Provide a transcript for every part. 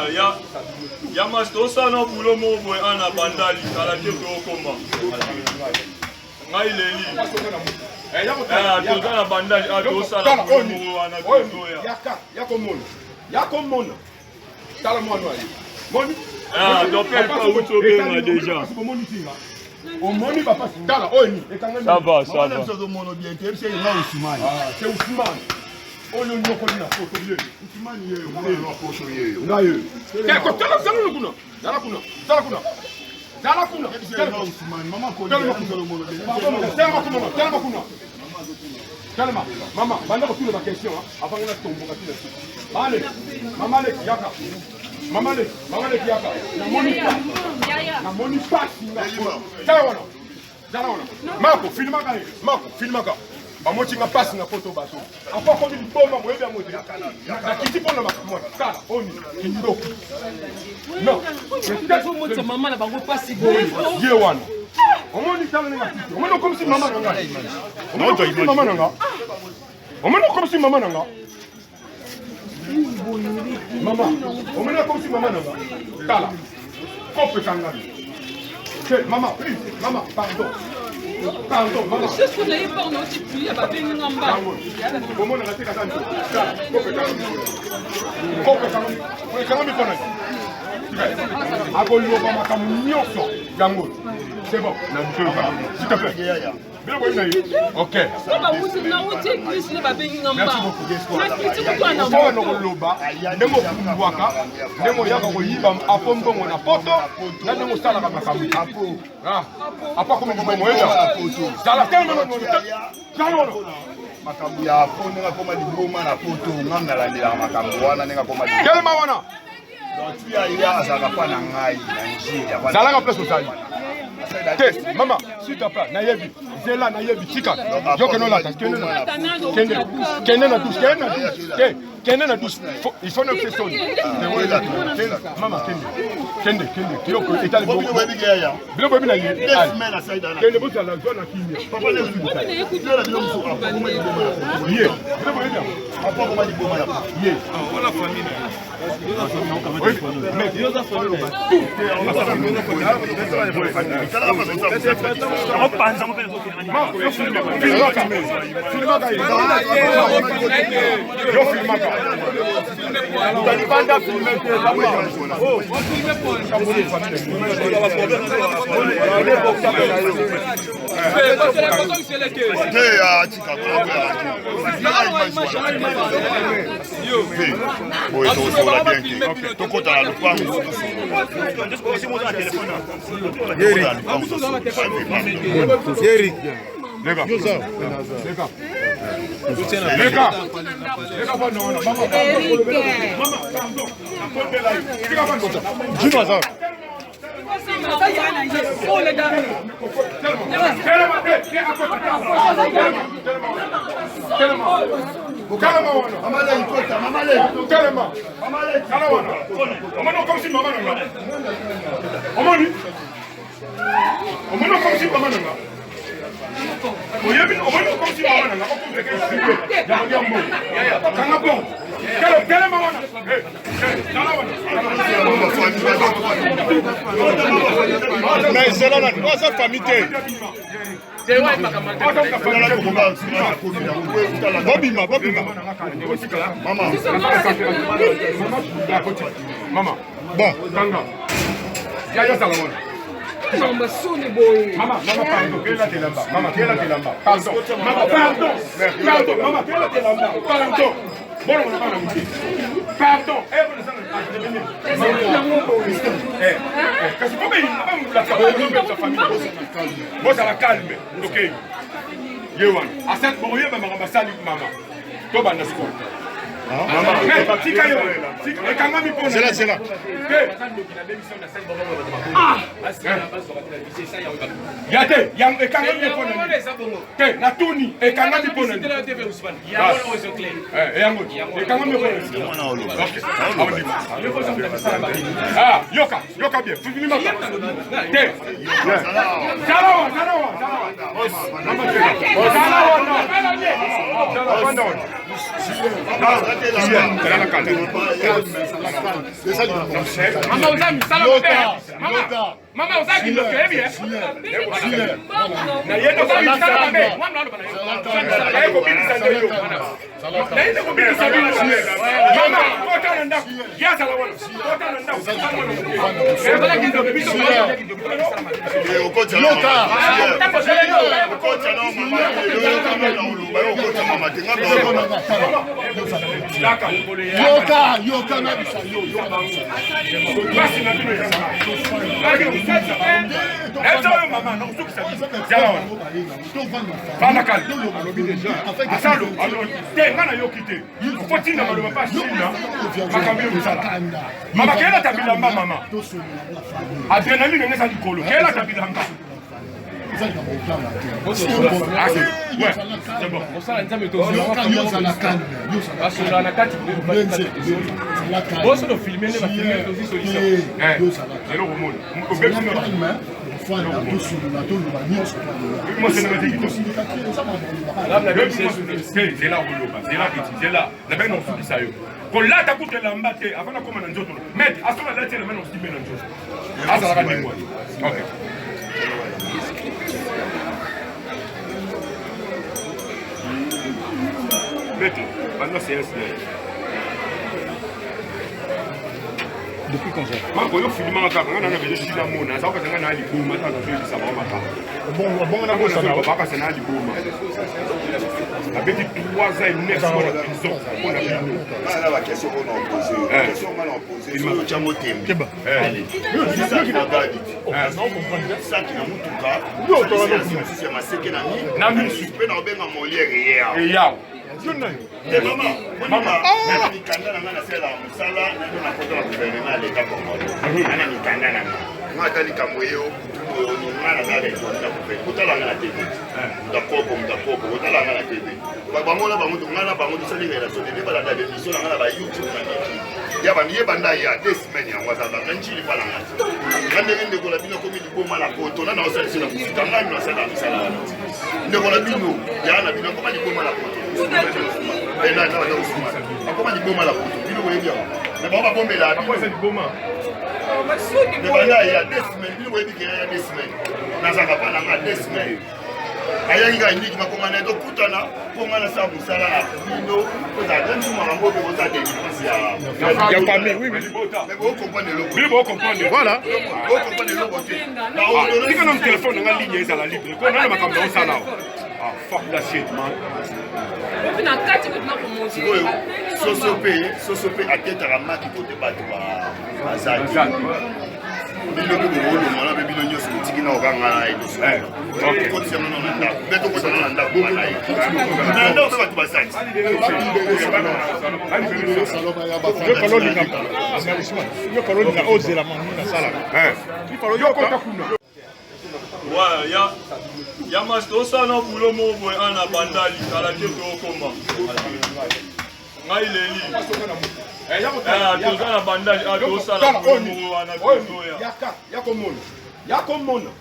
Ya ya mas tosala na bulo moko boye ana bandali kala te tokoma ngai leli toza na bandali tosala bulo moko wana tozoya. Yaka, yakomona, yakomona. Tala mwana aye. Moni? Ah, donc pa uti obenga déjà. Omoni tinga. Omoni papa, tala oyo ni ekangami. Ça va, ça va. Ozomono bien te, yebisa nga Ousmane. Ah, c'est Ousmane. Oyo nyokoli na poto ye. Ousmane yeyo, mwana wa poto yeyo. Ngai yeyo. Te ko tala zala kuna. Zala kuna. Zala kuna. Zala kuna. Yebisa nga Ousmane, mama ko Telema kuna. Telema kuna. Telema kuna. Telema. Mama, banda kotuna ba question avant nga tomboka tina. Bale. Mama le yaka. Mama le, mama le yaka. Namoni pa. Namoni pasi nga. Tala wana. Zala wana. Mako, filmaka ye. Mako, filmaka. Bamoti nga pasi na poto bato. Apo akomi liboma boyebi yango te. Nakiti mpo na makambo wana. Tala, oni, kindoki. Non. Ozomotisa mama na bango pasi boye. Ye wana. Omoni tala ndenge akiti. Omoni okomisi mama na ngai. Omoni okomisi mama na nga. Omoni okomisi mama na nga. Mama, omoni okomisi mama na nga. Tala. Kope ekangami. Te, mama, please, mama, pardon. Pardon, mama. Lisusu na ye mpo na oti priya babengi nga mbango. Omonaka te kaka nto. Tala, kope ekangami. Kope ekangami. Ekangami mpo na nini? Akoloba makambo nyonso yango. C'est bon. S'il te plaît. Bino boyebi na ye. Ok. Po bawuti nauti eglise nde babengi nga Merci mbango. beaucoup. Nakiti kutu na Osawa na moto. koloba ndenge okumbwaka ndenge oyaka koyiba apo mbongo na poto na ndenge osalaka makambo Apo. Ah, apo akomi libongo oyeba zala telema zala wana Makambo ya apo ndenge akoma liboma na poto, nga nalandelaka makambo wana ndenge akoma liboma. Telema wana. Donc tu ya ya azalaka pa na ngai na Nigeria. Zalaka place ozali te mama, s'il te plaît, nayebi zela, nayebi tika yo kende olata, kende na kende, kende na douche, kende na douche te, kende na douche. Il faut ne soni. Mama, kende, kende, kende yo etali. Bino boyebi ke yaya. Bino boyebi na ye. Deux semaines asali dana. Kende bozala zwa na kimia. Papa le Yo na bino mosusu apo akoma liboma na poto. Ye bino boyebi yango. Apo akoma liboma na poto. Ye yo filmaka talibanda filme te. Boye tokosola bien te, tokota na lupango. Yeri. Leka. Leka. Leka. Leka bana wana. Mama, mama, pardon. Nakondela yo. Tika bana. Jino aza. Telema te, te akota. Telema. Telema. Telema wana. Mama Leki kota, Mama Leki. Telema. Mama Leki. Tala wana. Omoni okomisi mama na nga. Omoni? Omoni okomisi mama na nga. Oyebi omoni okomisi mama na nga okompleke ya kolia mbongo. Kanga bongo. Tele telema wana. Eh, eh, tala wana. Mais zela nani oza famille te. Bobima, bobima. Mama. Mama. Bon. Kanga. Yaya zala wana. Mama soni boye. Mama, mama, pardon, kela telamba. Mama, kela telamba. Pardon. Mama, pardon. Pardon, mama, kela telamba. Pardon. Bon, on va na muke. Pardon. Eh, bon, ça Eh, eh, kasi po be ba mula ka bo sa famille. Bo ça la calme. OK. Ye wana. Asal bon ye ba makambo asali mama. To banda sikoyo. Mama. Mais tika yo. Tika ekangami pona. Zela, zela. Te. Ya te, yango ekangami mpo na nini? Te, natuni ekangami mpo na nini? Eh, yango ekangami mpo na nini? Ok, aondima. Ah, yoka, yoka bien. Fufini maka. Te. Zala wa, zala wa, zala wa. Mama, zala wana. Zala wana. Mama oza misala mabe. Mama, mama oza kindoki oyebi eh? Oza misala mabe. Mwana aloba na yo. Naye kobimisa nde yo. Naye nde kobimisa bino. Mama, kota na ndako. Ye azala wana. Kota na ndako. Ozala kindoki biso. Yoka, yoka na bisa yo, yoka. Basi na bino eza oyo mama nakosukisa zala wana fanda kale asalo te nga nayoki te okotinda maloba mpa sina makambo yo mosala mama keyelata bilamba mama adrenaline ndenge eza likolo keyelata bilamba. Mosala Nzambe basola na kati boso to filme nde bafilme tozwi solution. Eloko moni zela koloba zela kiti zela nabengi na kosukisa yo kolata kutu elamba te avant nakoma na nzoto maître asoki alati elamba na kosime na nzoto azalaka ndenge wana. Ok, maître, banda séance na ye. Depuis quand ça? Mako yo filmaka kaka nga nana bezo sila mona aza kokasa nga na liboma ata nazoyebisa bango makambo. Bongo na bosana. Bakasa na liboma abeti 3 ans et 9 mois na prison mpona bino. Nga na ba question oyo na opose yo. Question nga na opose yo otya ngo tembe. Saki na gadi. Saki na mutuka. Mosusu ya maseke na mi. Na misu. Mpe na obenga Molière ye awa. Eyawo. Te mama, mama, na mikanda na nga nasalelaka mosala nano na kota na gouvernement ya leta congolais. Nga na mikanda na nga. Nga ata likambo ye oyo nga naza reconnu na gouvernement. Kotala nga na TV. Mutakoko, mutakoko, kotala nga na TV. Bango na bango, nga na bango tosali relation te. Balanda émission na nga na ba YouTube na Niki. Ya ba ye banda ya 2 semaines yango azalaka na Njili pa na nga. Nga ndenge ndeko na bino akomi liboma na poto na naosala na kosika ngai nasala misala wana. Ndeko na bino ya na bino akoma liboma na poto. Akoma liboma na poto. Bino boyebi yango. Mais bango babombela liboma. Mais banda ya 2 semaines bino boyebi ke ya 2 semaines nazalaka pa na nga 2 semaines ayaki kaka niki makoma na ye tokutana mpo nga nasala mosala na bino kozala te makambo mpe kozala délivrance ya ya famille, oui, oui. Mais bocomprendre eloko. Bino bocomprendre, voilà. Bocomprendre eloko te. Tika na telefone nanga ligne ezala libre ko nana makambo na osala awa. Ah, fuck that shit, man. Opi na kati kutu na komonte. Sikoyo soso mpe soso mpe atetaka maki kote bato baza te. Bino mpe bokolongwana mpe bino nyonso botiki na okanga na ye tokotisa ngo na ndako mpe tokotana na ndako wana ye na ndako mpe bato basali. Yo kalolinga ozela mama nasalaka. Yo kota kuna. Ouais, ya ya mas tosala boulot moko boye ana na bandali kala te tokoma ngai leli. Toza na bandali a tosala boulot moko wana tozoya. Yaka yakomona, yakomona,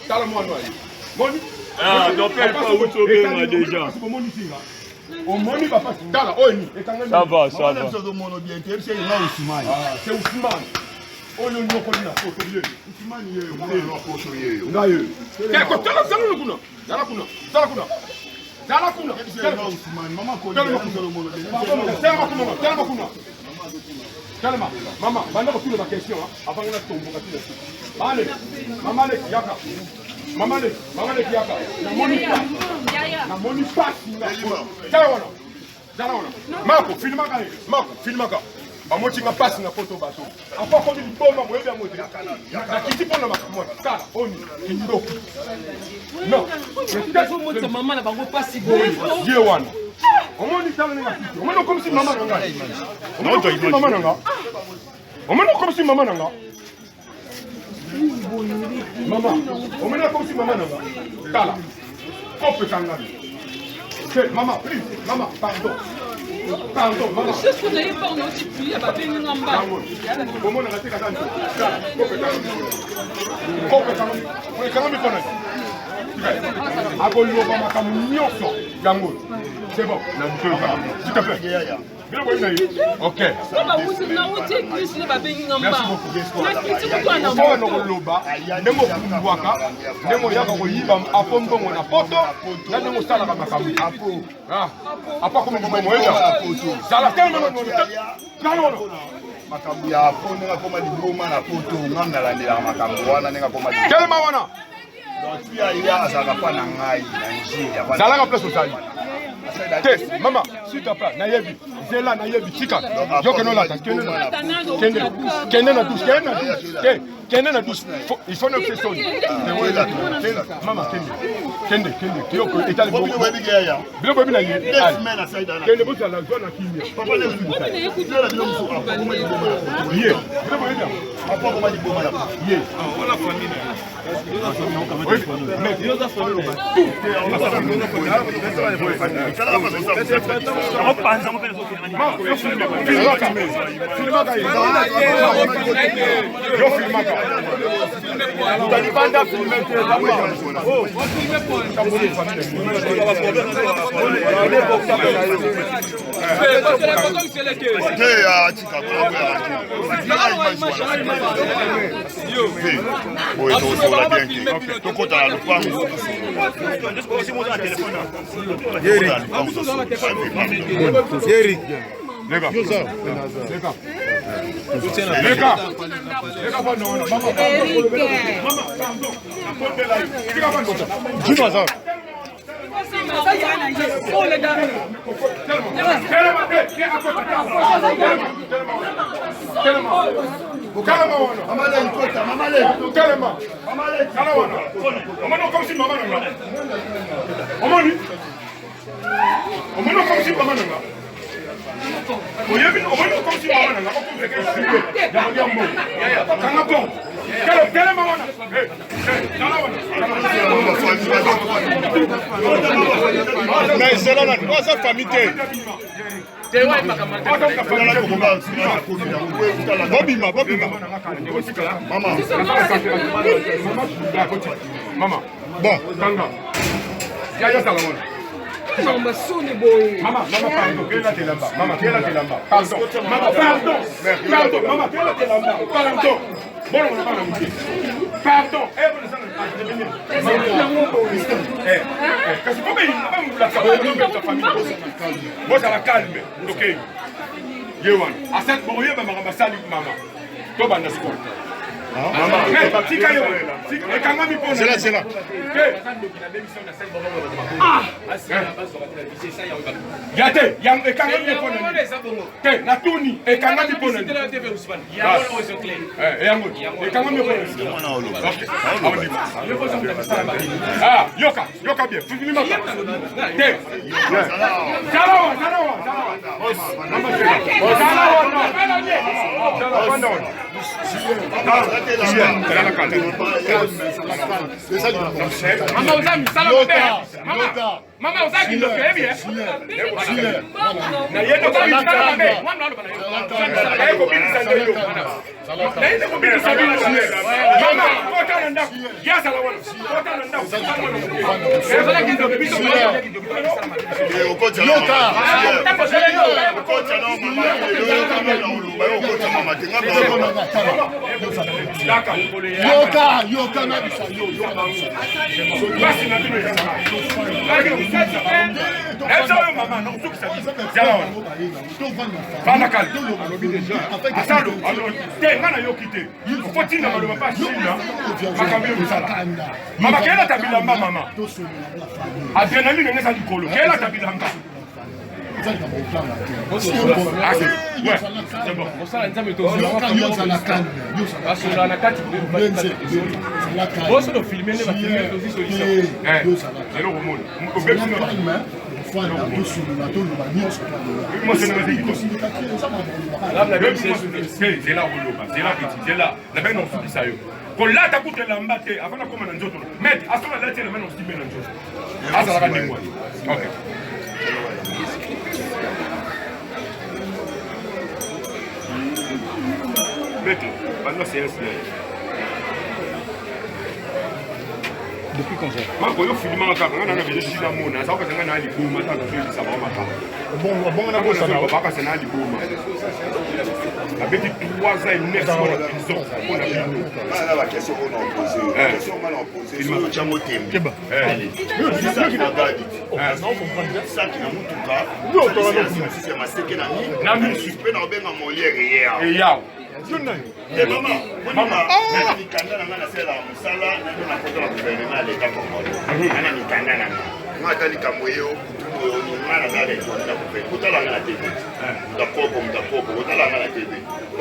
tala mwana aye moni. Ah, donc, pa uti obenga déjà. Omoni singa omoni bapasi tala oyo ni ekangami. Ça va, ça va. Biso ozomono bien te yebisa nga Ousmane. Ah, c'est Ousmane oyo nyokoli na poto ye. Ousmane yeyo mwana poto yeyo. Ngai ye te kotala zala kuna, zala kuna, zala kuna, zala kuna. Yebisa nga Ousmane mama koli. Telema kuna, telema kuna, telema kuna, telema mama, banda kotuna ba question avant nga natomboka tina suka. Bale mama leki yaka, mama leki, mama leki yaka, namoni pasi, namoni pasi na tala wana, zala wana. Mako filmaka ye, mako filmaka bamotinga mpasi na poto bato apo akomi liboma boyebi yango te nakiti mpona makambo tala oni kindoki non. Bazomotisa mama na bango mpasi boye. Ye wana omoni tala ndenge akiti omoni okomisi mama na ngai omoni okomisi mama na nga omoni okomisi mama na nga mama omoni akomisi mama na nga tala kope ekangami te mama, please mama, pardon, pardon mama. Lisusu na ye mpo nauti prier babengi nga mbango. Omonaka te kaka tala kope ekangami, kope ekangami, ekangami mpona Akoloba makambo nyonso yango. C'est bon. S'il te plaît. Biloko oyebi na ye. Ok. Nauti église nde babengi nga Merci beaucoup. Mpo na koloba ndenge okumbwaka, ndenge oyaka koyiba apo mbongo na poto, na ndenge osalaka makambo. Apo akomi libongo oyebi. Zala telema nano. Makambo ya apo ndenge akoma liboma na poto, nga nalandelaka makambo wana ndenge akoma telema wana. Donc tu ya azalaka pa na ngai na Nigeria. Zalaka place ozali. Te, mama, s'il te plaît, nayebi. Zela nayebi, tika. Yo kende olata, kende na kende. Kende na douche, kende na douche. Te, kende na douche. Il faut ne faire soni. Mama, kende. Kende, kende. Yo ko etali bongo. Biloko yebi na ye. Kende bozala zwa na kimia. Papa le Ye. Biloko yebi. Papa koma liboma na. Ye. Wala famille. Talibanda filme te. Boye tokosola bien te, tokota na lupango. Leka. Leka. Leka. Leka bana wana. Mama, mama, pardon. Tika bana. Juma za. Telema. Tala wana. Omoni okomisi mama na nga. Omoni? Omoni okomisi mama na nga. Oyebi omoni okomisi mama na nga. Okomisi ya kolia mbongo. Kanga porte. Kalo telema wana. Tala wana. Mais zela nani, oza famille te. Bobima, bobima. Mama. Mama. Bon. Kanga. Yaya sala wana. Mama, mama, pardon. Kela telamba. Mama, kela telamba. Pardon. Mama, pardon. Pardon. Mama, kela telamba. Pardon. Bon, on va pas Pardon. Eh, bon, ça Eh, kasi po ba famille. Bozala calme. OK. Ye wana. Asali bokoyeba makambo asali mama. Tobanda sikoyo. Mama, tika yo. Ekangami mpo. Zela, zela. Ya te, ekangami mpo na te, natuni ekangami mpo na yango ekangami mpo na yoka, yoka bien. Fifini te. Zala wa, zala wa, zala wa. Zala wa. Zala wa. Mama oza misala mabe. Mama, mama oza kindoki oyebi eh? Na ye Oza misala mabe. Mwana aloba na yo. Naye kobikisa nde yo. Naye nde kobikisa bino. Mama, kota na ndako. Ye azala wana. Kota na ndako. Ozala kindoki biso ozala kindoki. Yoka. Daka. Yoka, yoka na bisa yo, yoka na bisa. Basi na bino eza. Eza oyo mama, nakosukisa bino. Zala wana. Fanda kale. Asalo, te nga nayoki te. Faut tinda maloba pa China. Makambo yo mosala. Mama kela ta bilamba mama. Adrénaline eza likolo. Kela ta bilamba. Ah, ouais, c'est bon. Mosala nzambe basola na kati boso tofilme nde bafilme tozwi solution. Eh, eloko omoni. Obebisi na Zela koloba, zela kiti, zela. Nabengi na kosukisa yo. Kolata kutu elamba te avant nakoma na nzoto. Maître, asoki alati elamba na kosimbe na nzoto. Azalaka ndenge wana. Ok. Maître, banda séance na ye. Marco, yo filmaka kaka nga nana bezo sila mona aza kokasa nga na liboma ata nazoyebisa bango makambo bakasa na liboma nabeti 3 ans et 9 mois na prison mpo na bino. Nga na question oyo na opose, question nga na opose, soki otyango tembe, saki na gadi, saki na mutuka, mosusu ya maseke na misu mpe na obenga Molière ye eyaw. Te mama, mama, na mikanda na nga, nasalelaka mosala nano na kota na gouvernement ya leta congolais, nga na mikanda na nga. Nga ata likambo ye butu oyo, nga naza reconnu na gouvernement. Kotala nga na TV, mutakoko mutakoko, kotala nga na TV,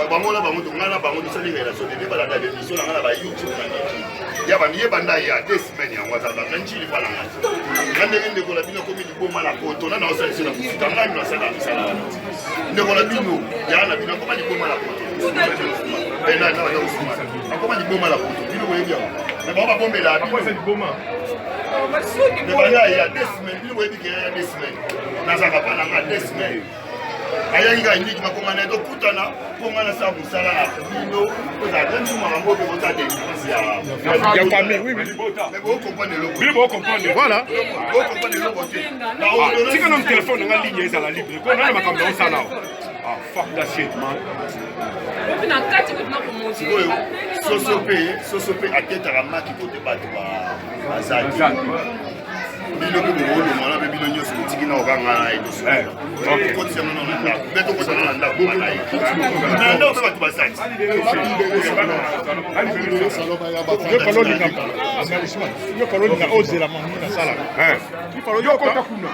bango na bango, nga na bango tosali relation te. Balanda émission na nga na ba YouTube na niki ya bandi ye banda ya 2 semaines yango azalaka na Njili balanga te. Nga ndenge ndeko na bino akomi liboma na poto, na naosalisi na mosika, ngai nasala misala wana. Ndeko na bino ya na bino akoma liboma na poto, akoma liboma na poto, bino boyebi yango, me bango babombela liboma. Me banda ya 2 semaines, bino boyebi ke ya 2 semaines nazalaka mpa na nga. 2 semaines ayaki kaka ndiki bakongana, tokutana mpo nga nasala mosala na bino, ozala te nsu makambo oyo kozala délivrance ya famille, oui. Mais bocomprendre eloko. Bino bocomprendre. Voilà. Bocomprendre eloko te. Tika na telefone na nga ligne ezala libre ko nana makambo na osala. Ah, fuck that shit, man. Na kati kutu nakomozi. Sikoyo soso mpe, soso mpe atetaka maki kote bato baza te. Bino mpe bokolongwana mpe bino nyonso botiki na okanga na ye, tokotisa ngo na ndako mpe tokotana na ndako na ye, na ndako mpe bato basali. Yo kalolinga, ozela mangi nasalaka. Yo kota kuna.